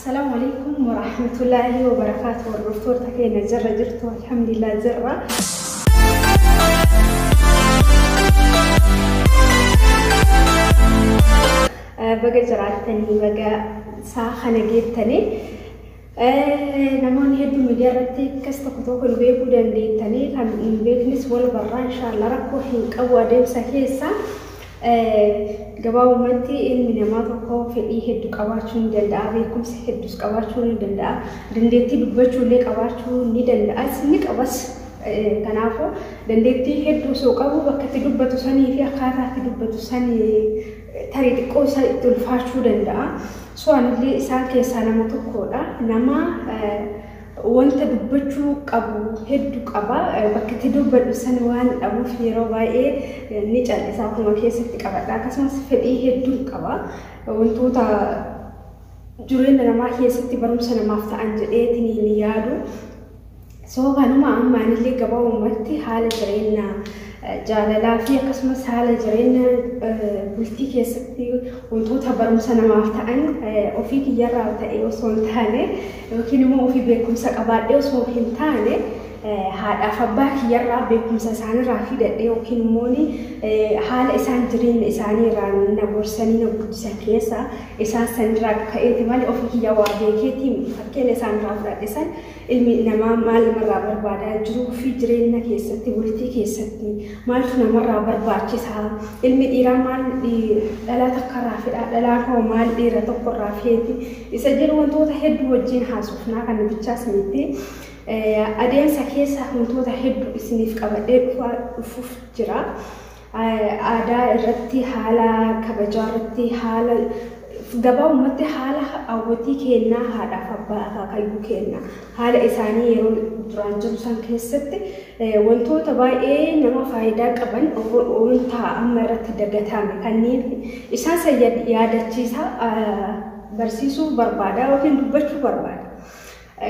Assalaamu alaikum warahmatullaahi wabarakaatu. Hordoftoota keenya jirra jirtu, alhamdulillah jirra. Baga jiraattanii, baga saa kana geettanii. Namoonni hedduu miidiyaa irratti akkas tokko tokko nu beekuu dandeettanii, kan hin beeknis wal barraa inshaallah, rakkoo hin qabu adeemsa keessa. Gabaabumatti ilmi namaa tokko fedhii hedduu qabaachuu ni danda'a, beekumsa hedduus qabaachuu ni danda'a, dandeettii dubbachuu illee qabaachuu ni danda'as, ni qabas. Kanaafuu dandeettii hedduu osoo qabu bakka itti dubbatu sanii fi akkaataa itti dubbatu sanii tarii xiqqoo isa itti ulfaachuu danda'a. So anillee isaan keessaa nama tokkodha. Nama wanta dubbachuu qabu hedduu qaba. Bakka itti dubbadhu sana waan dhabuuf yeroo baay'ee ni callisa, akkuma keessatti qabadha. Akkasumas fedhii hedduu qaba. Wantoota jireenya namaa keessatti barumsa namaaf ta'an jedheetiin ni yaadu. So kanuma amma anillee gabaabumatti haala jireenya jaalalaa fi akkasumas haala jireenya bultii keessatti wantoota barumsa namaaf ta'an ofii kiyyarraa ta'e osoo hin taane, yookiin immoo ofii beekumsa qabaadhee osoo hin taane, haadhaaf abbaa kiyyarraa beekumsa isaanirraa fidadhee, yookiin immoo haala isaan jireenya isaanii irraa na gorsanii na guddisan keessa isaan sanirraa ka'eeti malee ofii kiyya waa beekeetiin fakkeenya isaanirraa fudhadhe san, ilmi namaa maal namarraa barbaadaa, jiruu fi jireenya keessatti, bultii keessatti maaltu namarraa barbaachisaa, ilmi dhiiraa maal dhalaa takkarraa fedhaa, dhalaan hoo maal dhiira tokkorraa feeti isa jedhu wantoota hedduu wajjin haasofnaa. Kan bichaas miti. Adeemsa keessa wantoota hedduu isiniif qabadhee dhufuuf jira. Aadaa irratti, haala kabajaa irratti, haala gabaabumatti haala hawwatii kennaa, haadhaaf abbaa, akaakayyuu kennaa, haala isaanii yeroo duraan jiru san keessatti wantoota baay'ee nama faayidaa qaban, wanta amma irratti dagatame kanneen isaan san yaadachiisa barsiisuu barbaada yookiin dubbachuu barbaada.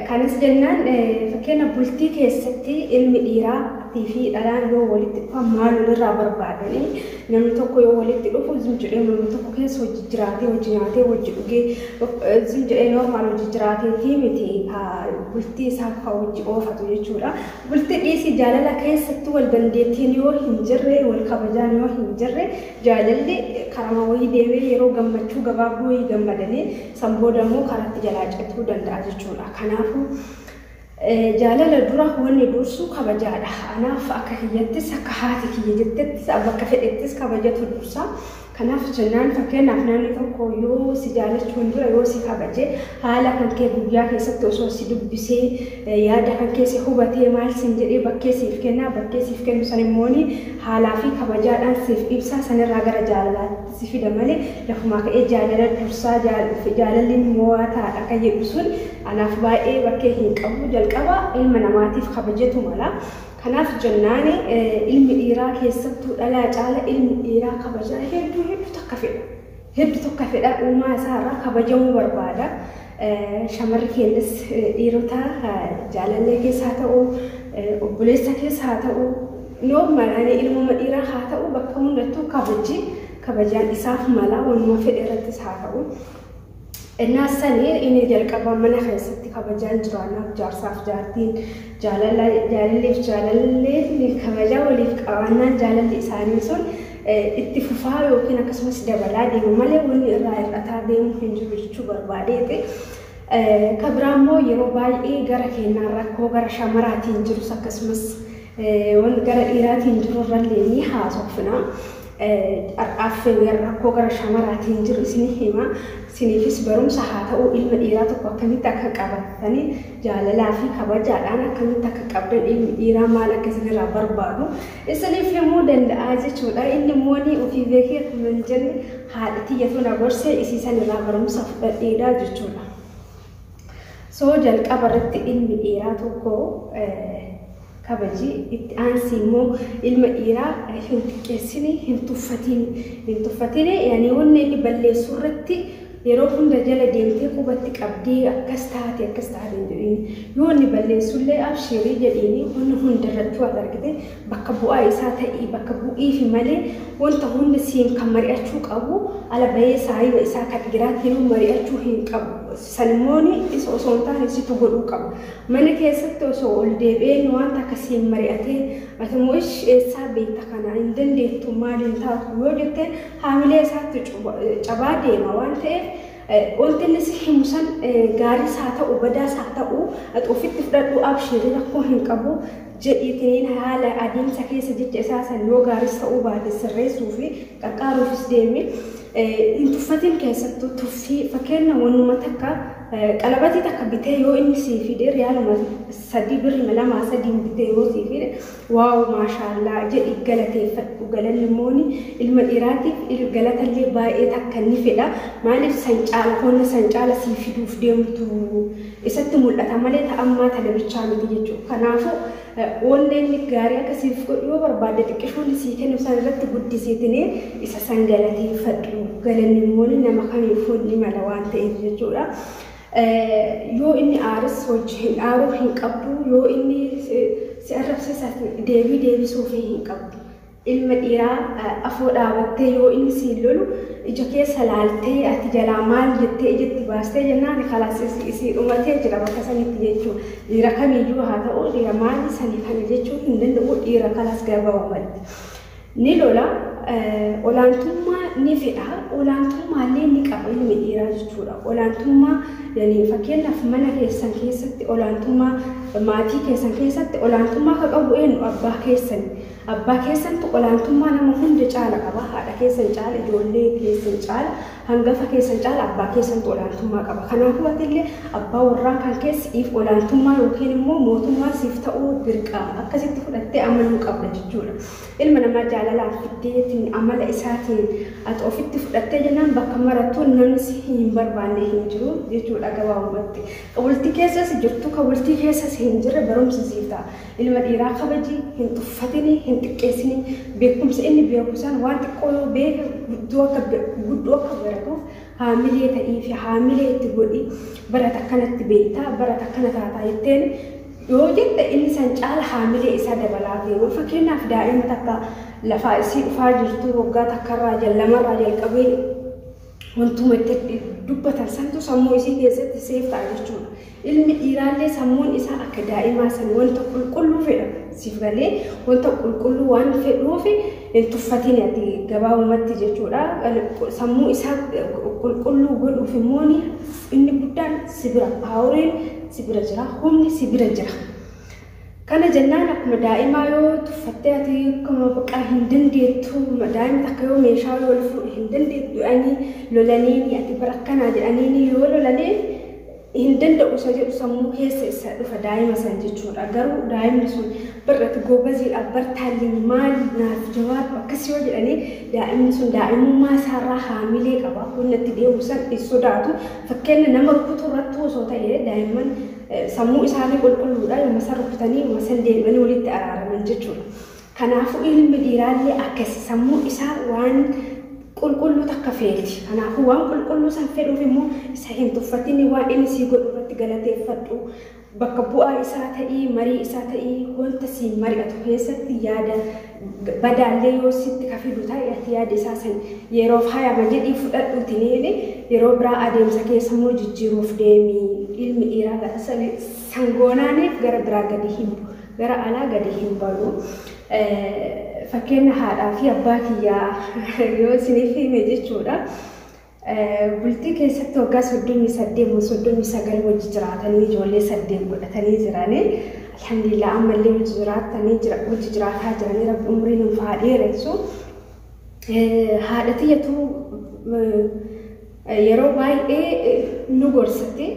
Kanas jennaan, fakkeenya bultii keessatti ilmi dhiiraatii fi dhalaan yoo walitti dhufan maal walirraa barbaadanii, namni tokko yoo walitti dhufu zim jedhee nama tokko keessa hojii jiraatee, hojii nyaatee, hojii dhugee, zim jedhee normal hojii jiraateetii miti bultii isaa kan hojii oofatu jechuudha. Bultii dhiisii jaalala keessatti wal dandeettiin yoo hin jirre, wal kabajaan yoo hin jirre, jaalalli karama wayii deemee yeroo gammachuu gabaabduu wayii gammadanii san booda immoo karatti jalaa cituu danda'a jechuudha. Kanaafuu jaalala dura wanni dursu kabajaadha. Anaaf akka kiyyattis, akka haati kiyya jettettis, bakka fedhettis kabajatu dursa. Kanaaf jennaan, fakkeenyaaf namni tokko yoo si jaalachuun dura yoo si kabaje, haala kan kee guyyaa keessatti osoo si dubbisee, yaada kan kee si hubatee, maal sin jedhee bakkee siif kennaa, bakkee siif kennu san immoo haalaa fi kabajaadhaan siif ibsaa, sanirraa gara jaalalaatti si fida malee lafumaa ka'ee jaalala dursaa, jaalalli mo'ataadha kan jedhu sun anaaf baay'ee bakkee hin qabu. Jalqaba ilma namaatiif kabajatu mala. Kanaaf jennaan, ilmi dhiiraa keessattuu dhalaa caala ilmi dhiiraa kabajaa hedduu hedduu takka fedha. Hedduu tokko fedha, uumaa isaarraa kabajamuu barbaada. Shamarri keenyas dhiirota jaalallee keessa haa ta'u, obboleessa keessa haa ta'u, normal ani ilmuma dhiiraa haa ta'u, bakka hundattuu kabaji kabajaan isaaf mala, wanuma fedhe irrattis haa ta'u. Innaa sanii inni jalqaba mana keessatti kabajaan jiraannaaf jaarsaaf jaartiin, jaalalleef jaalalleen kabajaa waliif qabaannaan jaalalli isaanii sun itti fufaa yookiin akkasumas dabalaa deemu malee wanni irraa hir'ataa deemu hin jiru jechuu barbaadeeti. Ka biraa immoo yeroo baay'ee gara keenyaan rakkoo gara shamaraatiin jirus akkasumas gara dhiiraatiin jiru irrallee ni haasofna. Har'aaf rakkoo gara shamaraatiin jiru isinii hima. Isiniifis barumsa haa ta'u, ilma dhiiraa tokko akkamitti akka qabatanii, jaalalaa fi kabajaadhaan akkamitti akka qabdan, ilmi dhiiraa maal akka isinirraa barbaadu isiniif himuu danda'a jechuudha. Inni immoo ni ofii beekee akkuma hin jenne, haadha tiyyatu na gorsee isiisan irraa barumsa fudhadheedha jechuudha. So jalqaba irratti ilmi dhiiraa tokko kabaji. Itti aansi immoo ilma dhiiraa hin xiqqeessini, hin tuffatin. Hin tuffatin yaani wanni inni balleessu irratti yeroo hunda jala deemtee qubatti qabdee akkas taate, akkas taate hin jedhini. Yoo inni balleessullee abshiirii jedhiini. Wanni hunda irratti waan argite bakka bu'aa isaa ta'ii bakka bu'iifi malee wanta hunda siin kan mari'achuu qabu ala bahee saayiba isaa kan dhiiraatiin mari'achuu hin qabu. Sanimmoon isa osoo hin taane situ godhuu qaba. Mana keessatti osoo ol deebi'een wanta akkasiin mari'atee ati immoo eessaa beekta kana hin dandeettu maaliin taatu yoo jetteen haamilee isaatti cabaa deema waan ta'eef, wanti inni si himu san gaariis haa ta'u badaas haa ta'u ati ofitti fudhadhu, abshiirii rakkoo hin qabu jedhiitiin haala adeemsa keessa jecha isaa san yoo gaariis ta'uu baate sirreessuu fi qarqaaruufis deemi. Hin tuffatiin. Keessattuu tuffii fakkeenya wannuma takka qalabatii takka bitee yoo inni sii fide, riyaaluma 3, birri 2 3 bitee yoo sii fide, "Wow, maashaallaa" jedhi galateeffadhu. Galanni immoo ilma dhiiraatiif galatallee baay'ee takka ni fedha. Maaliif? San caala honna san caala sii fiduuf deemtu isatti mul'ata malee ta'ammaa tana bichaa miti jechuudha. Kanaafuu wanni inni gaarii akkasiif godhu yoo barbaadde, xiqqishoon sii kennu san irratti guddisiitinee isa san galateeffadhu. Galanni immoo nama kamiifuu ni mala waan ta'eef jechuudha. Yoo inni aaris hojii aaruu hin qabdu, yoo inni si arrabsiisa deebii deebisuufii hin qabdu. Ilma dhiiraa afoo dhaabattee yoo inni siin lolu ija keessa laaltee ati jalaa maal jettee ijatti baastee jennaan, kalaas isii dhumatee jira bakka sanitti jechuudha. Dhiira kamiyyuu haa ta'u, dhiira maali sanii kana jechuu hin danda'u, dhiira kalaas gabaabumatti. Ni lola, olaantummaa ni fedha, olaantummaallee ni qaba ilmi dhiiraa jechuudha. Olaantummaa fakkeenyaaf mana keessan keessatti olaantummaa, maatii keessan keessatti olaantummaa ka qabu eenyu? Abbaa keessan. Abbaa keessantu olaantummaa nama hunda caala qaba. Haadha keessan caala, ijoollee keessan caala, hangafa keessan caala abbaa keessantu olaantummaa qaba. Kanaafuu atillee abbaa warraa kan keessiif olaantummaa yookiin immoo mootummaa siif ta'uu dirqama. Akkasitti fudhattee amanuu qabda jechuudha. Ilma namaa jaalalaan fiddeetiin amala isaatiin ati ofitti fudhattee jennaan bakka marattuu namni si hin barbaanne hin jiru jechuudha gabaabumatti. Bultii keessas jirtu, ka bultii keessas hin jirre barumsa siif ta'a. Ilma dhiiraa kabaji, hin tuffatini, hin xiqqeessini. Beekumsa inni beeku san waan xiqqoo yoo beeke guddoo akka baratuuf haamilee ta'ii fi haamilee itti godhi. Barata akkanatti beektaa, barata akkana taataa jetteen yoo jette inni san caala haamilee isaa dabalaa deema. Fakkeenyaaf daa'ima takka lafaa isii dhufaa jirtu waggaa takkarraa lamarraa jalqabee wantuma itti dubbatan santu sammuu isii keessatti seef ta'a jechuudha. Ilmi dhiiraallee sammuun isaa akka daa'imaa san wanta qulqulluu fedha. Siif galee? Wanta qulqulluu waan fedhuuf hin tuffatin ati gabaabumatti jechuudha. Sammuu isaa qulqulluu godhuuf immoo inni guddaan si bira, poweriin si bira jira, humni si bira jira. Kana jennaan akkuma daa'imaa yoo tuffattee ati akkuma bakka hin dandeettu, daa'imni takka yoo meeshaa yoo ol fuudhe hin dandeettu jedhanii lolanii, ati bara akkanaa jedhanii yoo lolanii, hin danda'u isa jedhu sammuu keessa isa dhufa daa'ima san jechuudha. Garuu daa'imni sun barratti gobaziidha, bartaallee maal naaf jabaadhu akkas yoo jedhanii, daa'imni sun daa'imummaa isaarraa haamilee qaba. Humna itti deemu san hin sodaatu. Fakkeenya nama rukutuu irratti osoo ta'e daa'imman sammuu isaanii qulqulluudha. Yooma san rukutanii yooma san deemanii walitti araaraman jechuudha. Kanaafuu ilmi dhiiraallee akkasi sammuu isaa waan qulqulluu takka feeti. Kanaafuu waan qulqulluu san fedhuuf immoo isa hin tuffatin, waan inni sii godhu irratti galateeffadhu. Bakka bu'aa isaa ta'ii, marii isaa ta'ii, wanta sii mari'atu keessatti yaada badaallee yoo sitti ka fidu ta'e ati yaada isaa san yeroof hayama jedhii fudhadhuutiin yeroo biraa adeemsa keessa immoo jijjiiruuf deemi. Ilmi dhiiraa sangoonaaniif gara biraa gadi hin gara alaa gadi hin balu. Fakkeenya haadhaa fi abbaa kiyyaa yoo isiniif hime jechuudha. Bultii keessatti waggaa 38 moo 39 wajji jiraatanii ijoollee 8 godhatanii jiranii. Alhamdulillah, ammallee wajji jiraatanii jira, wajji jiraataa jiranii, rabbi umrii nuuf haa dheeressu. Haadha tiyyatu yeroo baay'ee nu gorsiti.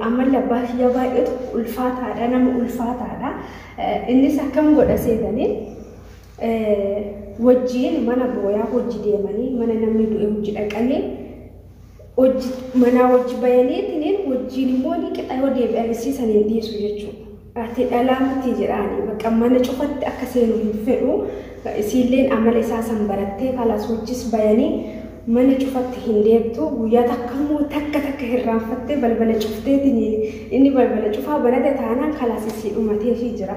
Amalli abbaa kiyyaa baay'ee tokko ulfaataadha, nama ulfaataadha. Innis akkam godha seetanii, wajjiin mana booyaa hojii deemanii, mana namni du'e hojii dhaqanii, hojii manaa hojii bayaniitiin wajjiin immoo ni qixa yoo deebi'an isiisan hin dhiisu jechuudha. Ati dhalaa miti jedhaani bakka mana cufatti akka seenu hin fedhu. Isiilleen amala isaa san barattee kalaas hojis bayanii mana cufatti hin deebtu. Guyyaa takka immoo takka takka hirraanfattee balbala cufteetiin inni balbala cufaa banate taanaan kalaas isii dhumateefii jira.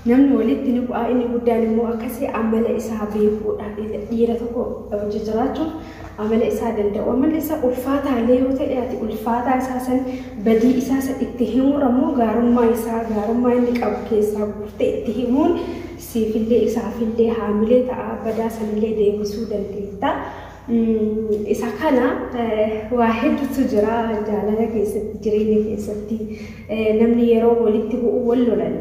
Namni walitti ni bu'aa. Inni guddaan immoo akkasii amala isaa beekuudha. Dhiira tokko hojii jiraachuuf Amala isaa danda'u. Amalli isaa ulfaataallee yoo ta'e ati ulfaataa isaa san badii isaa san itti himuurra immoo gaarummaa isaa gaarummaa inni qabu keessaa guurtee itti himuun siifillee isaafillee haamilee ta'a badaa sanillee deebisuu dandeetta. Isa kana waa hedduutu jira jaalala keessatti jireenya keessatti namni yeroo walitti bu'u wal lolan.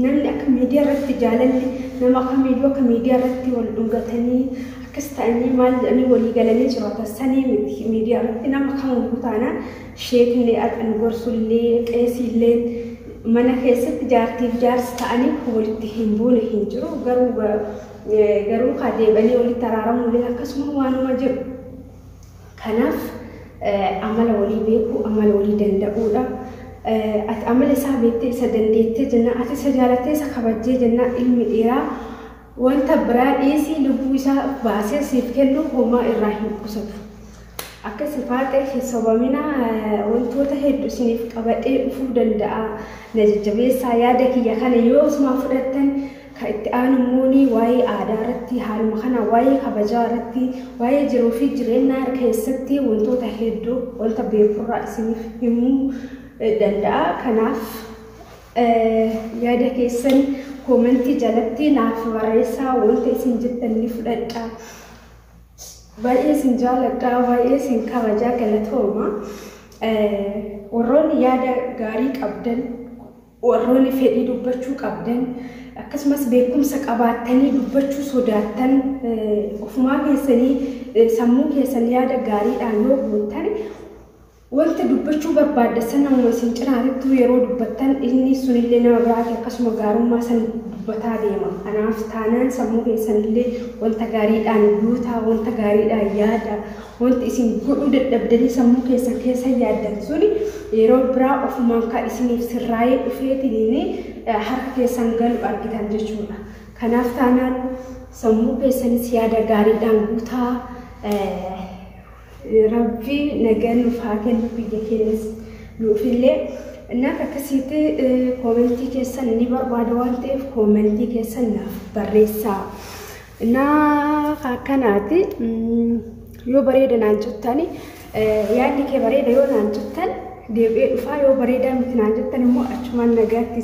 Namni akka miidiyaa irratti jaalalli nama akka miidiyoo akka miidiyaa irratti wal dhungatanii akkas ta'anii maal jedhanii walii galanii jiraatan sanii miti miidiyaa irratti nama kamiyyuu taanaan sheekni nu gorsullee qeesiillee mana keessatti jaartiif jaarsi ta'anii walitti hin buune hin jiru garuu garuu kaa deebanii walitti araaramullee akkasuma waanuma jiru. Kanaaf amala walii beekuu amala walii danda'uudha. Ati amala isaa beektee isa dandeettee jennaan ati isa jaalattee isa kabajjee jennaan ilmi dhiiraa wanta biraa dhiisii lubbuu isaa baasee siif kennu homaa irraa hin qusatu. Akka sifaatee hin sobamina wantoota hedduu isiniif qabadhee dhufuu danda'a. Na jajjabeessaa yaada kiyya kana yoo osuma fudhattan kan itti aanu immoo waa'ee aadaa irratti haaluma kana waa'ee kabajaa irratti waa'ee jiruu fi jireenyaa keessatti wantoota hedduu wanta beekurraa isiniif himuu danda'a. Kanaaf yaada keessan koomentii jalatti naaf barreessaa wanta isin jettan ni fudhadha. Baay'ee isin jaalladha, baay'ee isin kabajaa galatooma. Warroonni yaada gaarii qabdan, warroonni fedhii dubbachuu qabdan, akkasumas beekumsa qabaattanii dubbachuu sodaattan ofumaa keessanii sammuu keessan yaada gaariidhaan yoo guuttan wanta dubbachuu barbaadda sana namuma isin cinaatittuu yeroo dubbattan inni sunillee nama biraati akkasuma gaarummaa san dubbataa deema. Kanaaf taanaan sammuu keessanillee wanta gaariidhaan guutaa, wanta gaariidhaan yaada, wanti isin godhuu dadhabdanii sammuu keessan keessa yaaddan suni yeroo biraa ofumaan kan isiniif sirraa'ee dhufeetiin harka keessan galu argitan jechuudha. Kanaaf taanaan sammuu keessanis yaada gaariidhaan guutaa. Rabbi nagaan nuuf haa kennu biyya keenyas nuufillee. Innaaf akkasitti koomentii keessan ni barbaada waan ta'eef koomentii keessan naaf barreessaa. Innaa akkanaati yoo bareeda naan jettani yaadni kee bareeda yoo naan jettan deebi'ee dhufaa yoo bareedaa miti naan jettan immoo achumaan nagaatti.